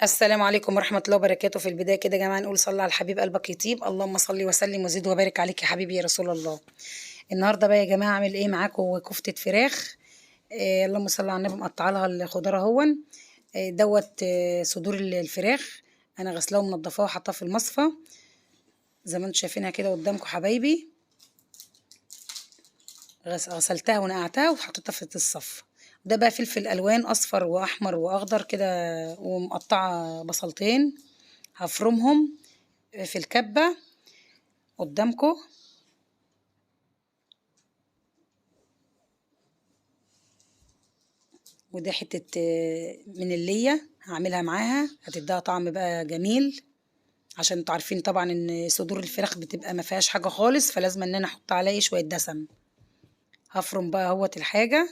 السلام عليكم ورحمة الله وبركاته. في البداية كده يا جماعة نقول صلى على الحبيب قلبك يطيب، اللهم صل وسلم وزد وبارك عليك يا حبيبي يا رسول الله. النهارده بقى يا جماعة اعمل ايه معاكم؟ كفتة فراخ. اللهم صل على النبي. مقطعه لها الخضار اهون. دوت صدور الفراخ انا غسلاه ومنضفاه وحطاه في المصفى زي ما انتم شايفينها كده قدامكم حبايبي. غسلتها ونقعتها وحطيتها في الصف. ده بقى فلفل الوان اصفر واحمر واخضر كده، ومقطعه بصلتين هفرمهم في الكبه قدامكم. وده حتة من الليه هعملها معاها، هتديها طعم بقى جميل، عشان انتوا عارفين طبعا ان صدور الفراخ بتبقى ما فيهاش حاجة خالص، فلازم ان انا احط عليه شوية دسم. هفرم بقى اهوت الحاجة.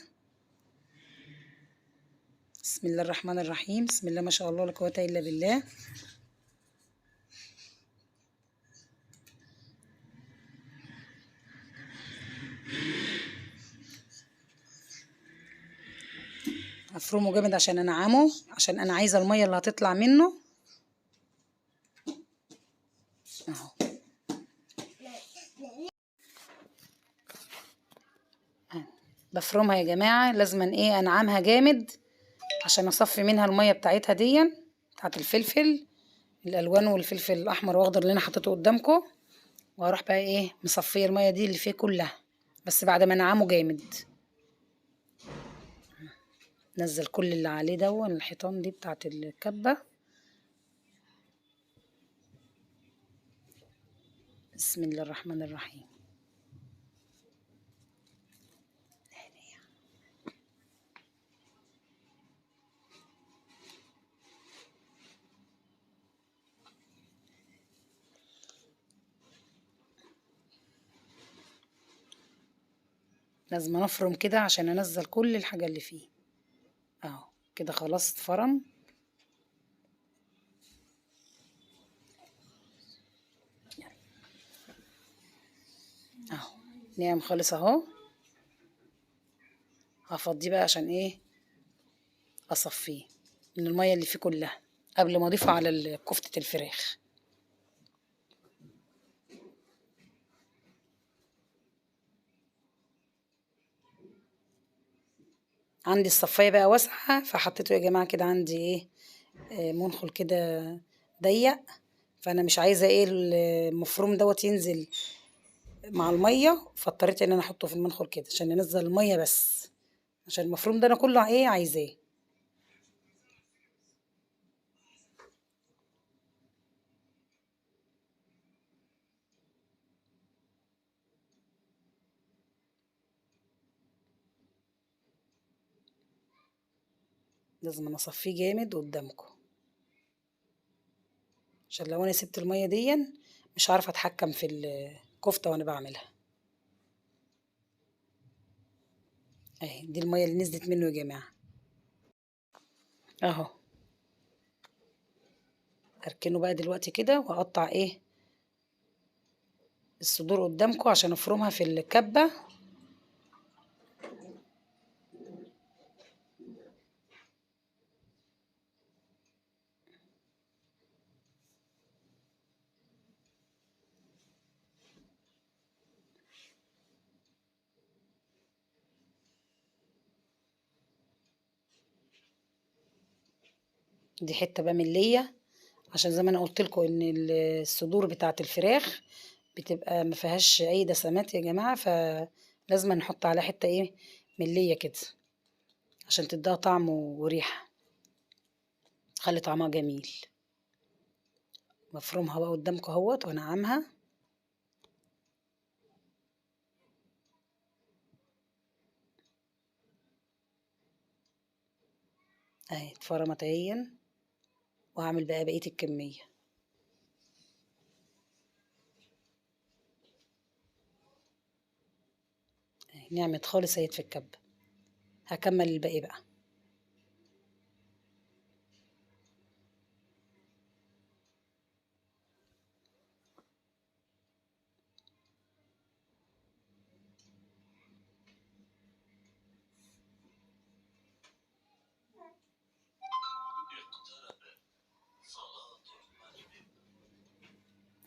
بسم الله الرحمن الرحيم، بسم الله ما شاء الله لا قوة الا بالله. هفرمه جامد عشان انعمه، عشان انا عايزه المية اللي هتطلع منه اهو. بفرمها يا جماعة، لازم ايه انعمها جامد عشان اصفي منها المية بتاعتها دي، بتاعت الفلفل الالوان والفلفل الاحمر واخضر اللي انا حطيته قدامكم. وهروح بقى ايه مصفيه المية دي اللي فيه كلها، بس بعد ما انعمه جامد. نزل كل اللي عليه دون الحيطان دي بتاعت الكبه. بسم الله الرحمن الرحيم. لازم نفرم كده عشان انزل كل الحاجة اللي فيه اهو كده. خلاص اتفرم. اهو ناعم خالص اهو. هفضيه بقى عشان ايه اصفيه من المية اللي فيه كلها قبل ما اضيفه على كفته الفراخ. عندي الصفايه بقى واسعة، فحطيته يا جماعة كده عندي ايه منخل كده ضيق، فانا مش عايزه ايه المفروم دوت ينزل مع المية، فاضطريت ان انا احطه في المنخل كده عشان انزل المية بس، عشان المفروم ده انا كله ايه عايزاه. لازم انا اصفيه جامد قدامكم، عشان لو انا سبت المية دي مش عارفه اتحكم في الكفتة وانا بعملها. اهي دي المية اللي نزلت منه يا جماعة اهو. هركنه بقى دلوقتي كده واقطع ايه الصدور قدامكم عشان افرمها في الكبه. دي حتة بقى من الليه، عشان زي ما انا قلت لكم ان الصدور بتاعه الفراخ بتبقى ما فيهاش اي دسمات يا جماعة، فلازم نحط عليها حتة ايه من الليه كده عشان تديها طعم وريحه، تخلي طعمها جميل. مفرومها بقى قدامكم اهوت وانعمها. اهي اتفرمت اهي، وهعمل بقى بقية الكمية. نعمت خالص اهي في الكبة. هكمل الباقي بقى.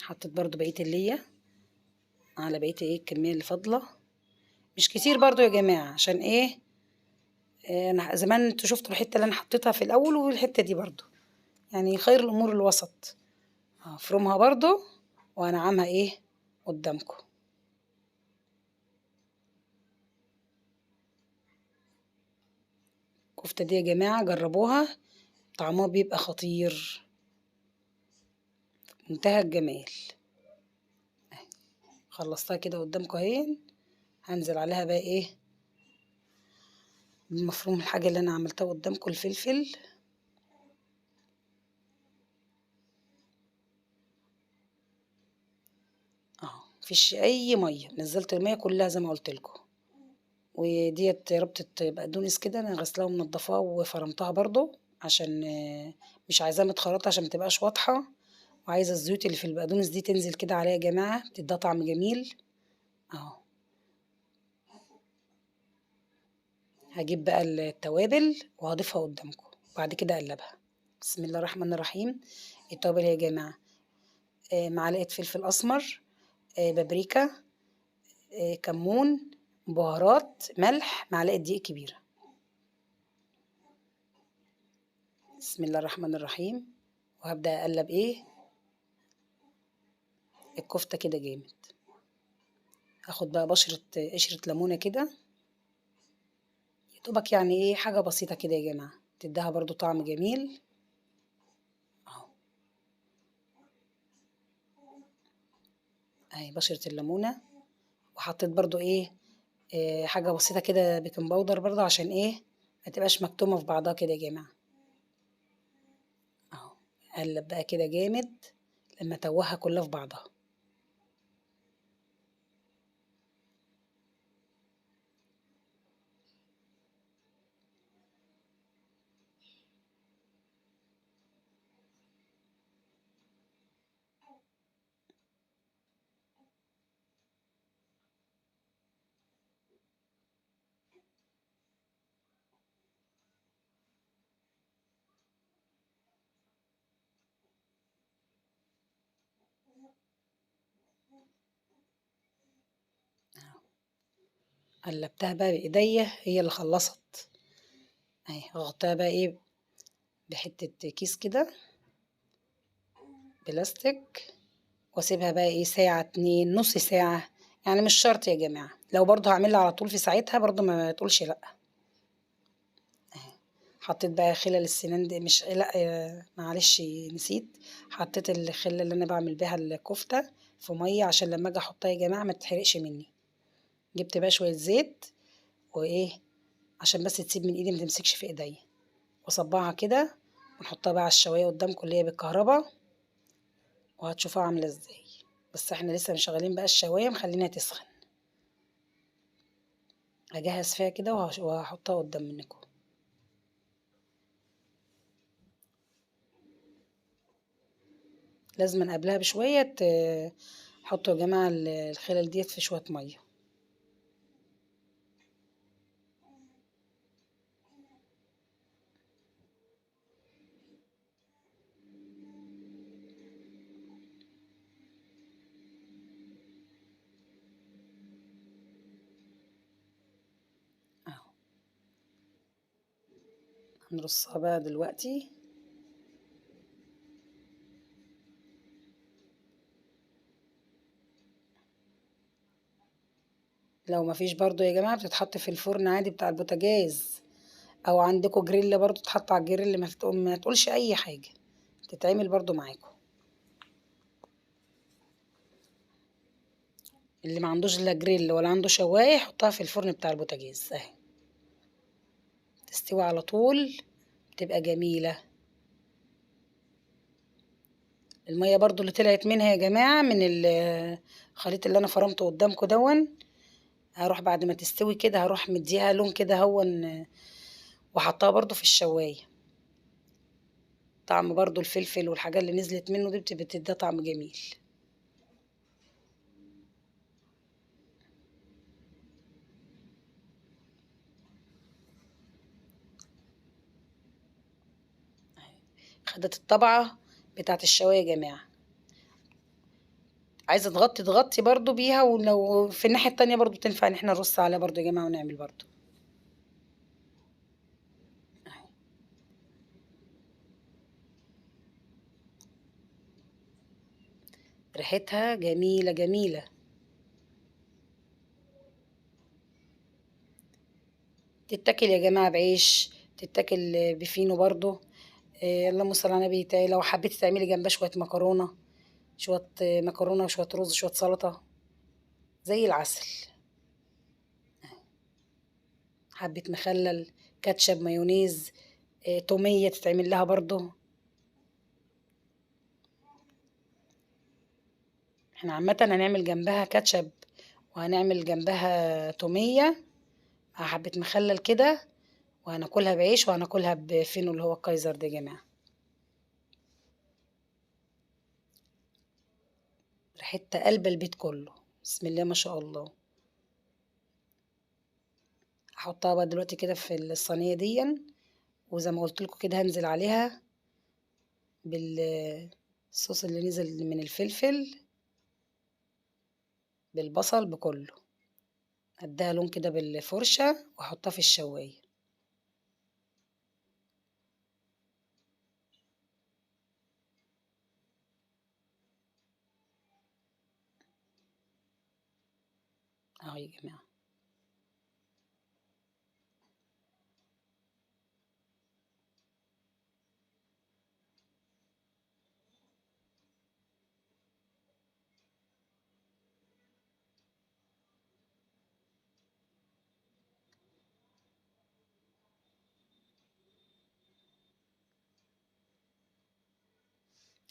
حطيت برضو بقية الليه على بقية ايه الكمية اللي فاضلة، مش كتير برضو يا جماعة، عشان ايه، انا زمان انتوا شفتوا الحتة اللي انا حطيتها في الاول والحتة دي برضو، يعني خير الامور الوسط. هفرمها برضو وهنعمها ايه قدامكم. الكفتة دي يا جماعة جربوها، طعمها بيبقى خطير، منتهى الجمال. خلصتها كده قدامكم اهي. هنزل عليها بقى ايه المفروم، الحاجة اللي انا عملتها قدامكم، الفلفل. اهو مفيش اي مية، نزلت المية كلها زي ما قلت لكم. وديت ربطه بقدونس كده انا غسلاها ومنضفاها وفرمتها برضو، عشان مش عايزاها متخرطه عشان متبقاش واضحة، وعايزه الزيوت اللي في البقدونس دي تنزل كده عليها يا جماعة، بتديها طعم جميل. اهو هجيب بقى التوابل وهضيفها قدامكم وبعد كده اقلبها. بسم الله الرحمن الرحيم. التوابل يا جماعة، معلقه فلفل اسمر، بابريكا، كمون، بهارات، ملح، معلقه دقيق كبيرة. بسم الله الرحمن الرحيم. وهبدا اقلب ايه الكفتة كده جامد. هاخد بقى بشره قشرة ليمونه كده، يا دوبك يعني ايه حاجة بسيطة كده يا جماعة، تديها برضو طعم جميل. اهو اهي بشره الليمونه. وحطيت برضو ايه، حاجة بسيطة كده baking powder برضو، عشان ايه ما تبقاش مكتومة في بعضها كده يا جماعة. اهو اقلب بقى كده جامد لما توهها كلها في بعضها. قلبتها بقى بايديا، هي اللي خلصت اهي. هغطيها بقى ايه بحته كيس كده بلاستيك، واسيبها بقى ايه ساعة، 2، نص ساعة، يعني مش شرط يا جماعة. لو برضو هعملها على طول في ساعتها برضو ما تقولش لا. اهي حطيت بقى خلل السنان دي، مش لا معلش نسيت، حطيت الخلة اللي انا بعمل بيها الكفتة في مية، عشان لما اجي احطها يا جماعة ما تتحرقش مني. جبت بقى شوية زيت وايه عشان بس تسيب من ايدي ما تمسكش في ايديا، واصبعها كده ونحطها بقى على الشوايه قدامكم اللي هي بالكهرباء، وهتشوفوها عامله ازاي. بس احنا لسه مشغلين بقى الشوايه، مخلينها تسخن. هجهز فيها كده وهحطها قدام منكم. لازم قبلها بشوية حطوا يا جماعة الخلل ديت في شوية مية. نرصها بقى دلوقتي. لو مفيش برضو يا جماعة بتتحط في الفرن عادي بتاع البوتاجاز، او عندكم جريل برضو تتحط على الجريل، ما تقولش اي حاجة، تتعمل برضو معاكم. اللي ما عندوش لا جريل ولا عنده شواية يحطها في الفرن بتاع البوتاجاز اهي، تستوي على طول، بتبقى جميلة. المية برضو اللي طلعت منها يا جماعة من الخليط اللي انا فرمته قدامكم دون، هروح بعد ما تستوي كده هروح مديها لون كده هون، وحطها برضو في الشواية. طعم برضو الفلفل والحاجات اللي نزلت منه دي بتديها طعم جميل. خدت الطبعة بتاعت الشواية يا جماعة. عايزه تغطي تغطي برضو بيها، ولو في الناحية التانية برضو تنفع ان احنا نرص عليها برضو يا جماعة ونعمل برضو. ريحتها جميلة جميلة. تتاكل يا جماعة بعيش، تتاكل بفينو برضو. اللهم صل على النبي. لو حبيتي تعملي جنبها شوية مكرونه، شوية مكرونه وشوية رز، شوية سلطة، زي العسل. حبه مخلل، كاتشب، مايونيز، توميه تتعمل لها برضو. احنا عامة هنعمل جنبها كاتشب، وهنعمل جنبها توميه مع حبه مخلل كده، وهناكلها بعيش، وهناكلها بفينو اللي هو الكايزر ده يا جماعة. ريحتها قلب البيت كله، بسم الله ما شاء الله. هحطها بقى دلوقتي كده في الصينية دي، وزي ما قلت لكم كده هنزل عليها بالصوص اللي نزل من الفلفل بالبصل بكله، اديها لون كده بالفرشه واحطها في الشوايه. اهو يا جماعة.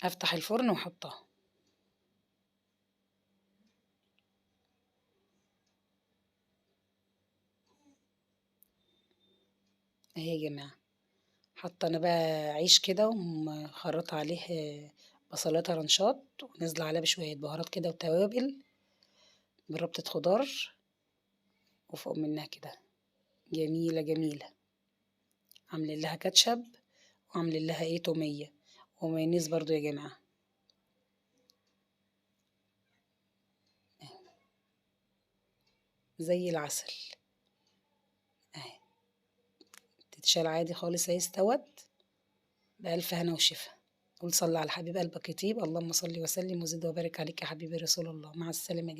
افتح الفرن واحطها. اهي يا جماعة، حاطه انا بقى عيش كده ومخرطه عليه بصلات رنشات، ونازلة عليه بشوية بهارات كده وتوابل بربطه خضار، وفوق منها كده جميلة جميلة. عاملين لها كاتشب، وعاملين لها ايه توميه ومايونيز برضو يا جماعة. زي العسل اهي، تتشال عادي خالص اهي، استوت بألف هنا وشفا. قول صلي على الحبيب قلبك يطيب. اللهم صل وسلم وزد وبارك عليك يا حبيبي رسول الله. مع السلامة.